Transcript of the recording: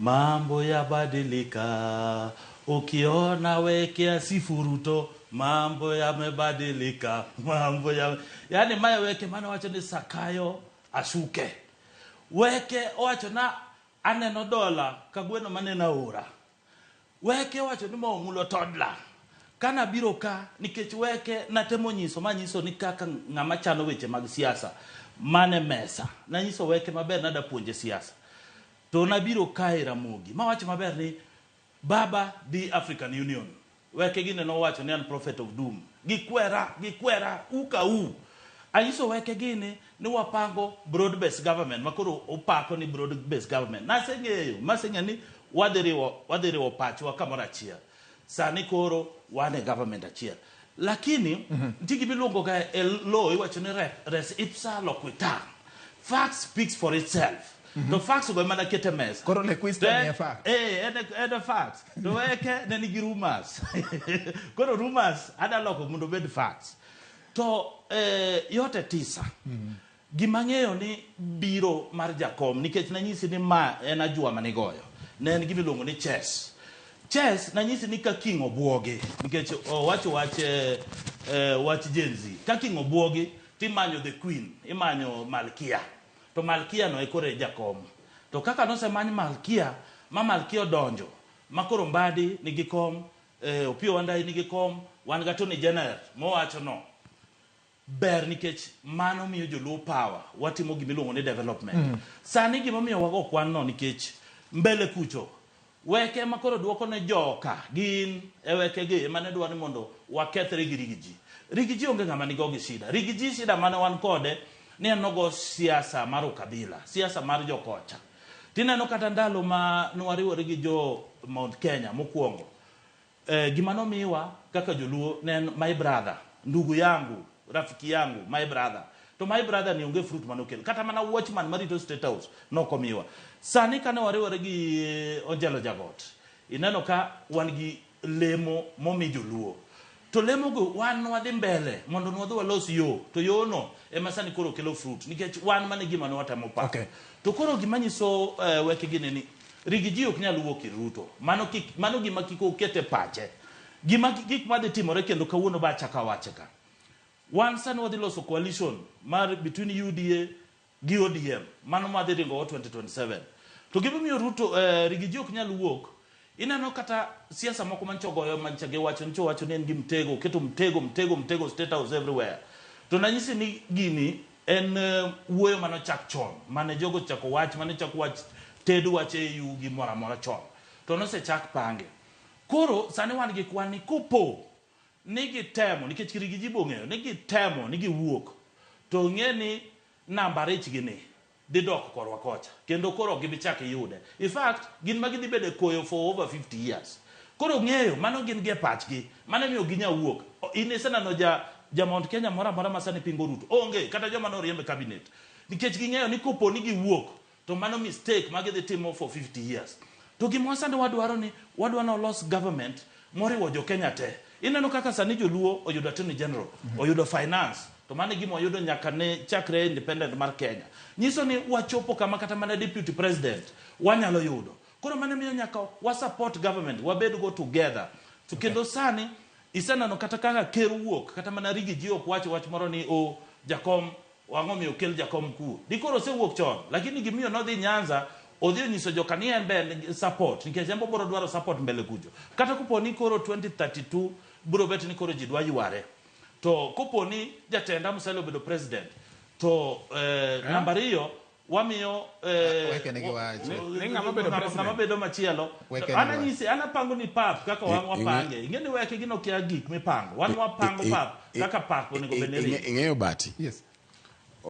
Mambo yabadilika, ukiona weke asifu Ruto, mambo yamebadilika, mambo ya yani mae weke mane wacho ni Sakayo ashuke. Weke owacho na aneno dola ka gweno maneno aora. Weke owacho ni ma omulo toddler. Kana biro ka nikech weke natemo nyiso manyiso ni kaka ng'ama chano weche mag siasa mane mesa. Nanyiso weke maber nada puonje siasa. To nabiro kae Ramogi mawacho maber ni baba dhi African Union. Weke gine nowacho ni an prophet of doom. Gikwera, gikwera, u ka u. Anyiso weke gini ni wapango broad based government makoro upako ni broad based government. Naseng'eyo, maseng'eyo ni wadhi riwo, wadhi riwo pachwa kamoro achiel. Sani koro wan e government achiel. Lakini nitie gima iluongo ga e law iwacho ni res ipsa loquitur. Fact speaks for itself. To facts go ema naketo e mesa. Koro Lequista ni e fact. Eh, en e facts. To weke ne nigi rumors. Koro rumors ada loko mondo obed facts. To yote tisa. Gima ang'eyo ni biro mar jakom nikech nanyisi ni ma en ajwa mane igoyo. Ne en gima iluongo ni chess. Chess nanyisi ni ka king obwogi nikech owacho wach wach Gen Z. Ka king obwogi timanyo the queen, imanyo malkia. To malkia no e koro e jakom. To kaka nosemany malkia ma malkia odonjo ma koro Mbadi nigi kom, Opiyo Wandayi nigi kom, wan gi Attorney General mowacho no. Ber nikech mano miyo joluo power, watimo gima iluongo ni development. Sani gimomiyo wago kwan no nikech mbele kucho weke ema koro duoko ne joka gin e weke gi ema ne dwa ni mondo wakethre gi Rigiji. Rigiji onge ng'ama nigo gi shida. Rigiji shida mane wan kode ni en nogo siasa mar ukabila, siasa mar jokocha. Tineno kata ndalo ma nwariwore gi jo Mount Kenya mokwongo, Gima nomiwa kaka joluo ne en my brother, ndugu yangu, rafiki yangu, my brother. To my brother ni onge fruit mane okelo. Kata mana watchman marito State House nok omiwa. Sani kane wariwore gi Onjelo Jagot, ineno ka wan gi lemo momi joluo. To lemo go wan nwadhi mbele mondo nwadhi walos yo, to yo no ema sani koro kelo fruit nikech wan mane gima ne watemo paro. To koro gima nyiso weke gini ni Rigiji ok nyal wuok ir Ruto. Mano kik, mano gima kik oket e pache. Gima gik madhi timore kendo kawuono ba achako awache ka. Wan sani wadhi loso coalition mar between UDA gi ODM. Mano madhi ringo go 2027. To gima omiyo Ruto, Rigiji ok nyal wuok, ineno kata siasa moko mancho ogoyo mancha giwacho, ncho wacho ni en gi mtego, oketo mtego, mtego, mtego, State House everywhere. To nanyisi ni gini En wuoyo mane ochak chon, mane jogo ochako wach, mane ochak wach ted wach AU gi moro amora chon. To nosechak pange. Koro sani wan gi kwan ni kopo ni gitemo, nikech Rigiji be ong'eyo ni gitemo ni giwuok, to ng'e ni namba rich gi ni dhi dok korwa kocha. Kendo koro ok gibichak iyude. In fact, gin ma gidhi bedo e koyo for over 50 years. Koro ng'eyo, mano gin gi e pachgi. Mano emiyo ok ginyal wuok. In iseneno ja, ja Mount Kenya moro amora ma sani pingo Ruto? Onge, kata joma noriemb e cabinet. Nikech ging'eyo ni kopo ni giwuok, to mano mistake ma gidhi timo for 50 years. To gima sani wadwaro ni, wadwa ni olos government moriwo jo Kenya te. Ineno kaka sani joluo oyudo Attorney General, oyudo finance, to mano e gima wayudo nyaka ne chakre independent mar Kenya. Nyiso ni wachopo kama kata mana deputy president wanyalo yudo. Koro mano miyo nyaka wa support government, wabed go together. To kendo sani iseneno kata kaka ker wuok, kata mana Riggy G ok wach wach moro ni o jakom ang'o miyo okel jakom kuo. Dikoro osewuok chon, lakini gimiyo nodhi Nyanza odhi onyiso joka ni en be en support nikech en be obiro dwaro support mbele kucho. Kata kopo ni koro 2032 biro bet ni koro ji dwa yware. To kopo ni jatenda Musalia obedo president to namba ariyo wamiyo Weke ne giwacho. Ni ng'ama bedo president. Ng'ama bedo machielo. Weke ne An giwacho. anyisi, an apango ni pap kaka wan wapange. Ing'e ni weke gino kia gik mipango. Wan wapango pap kaka pap onego bed ni ringo. Ing'eyo Bati? Yes.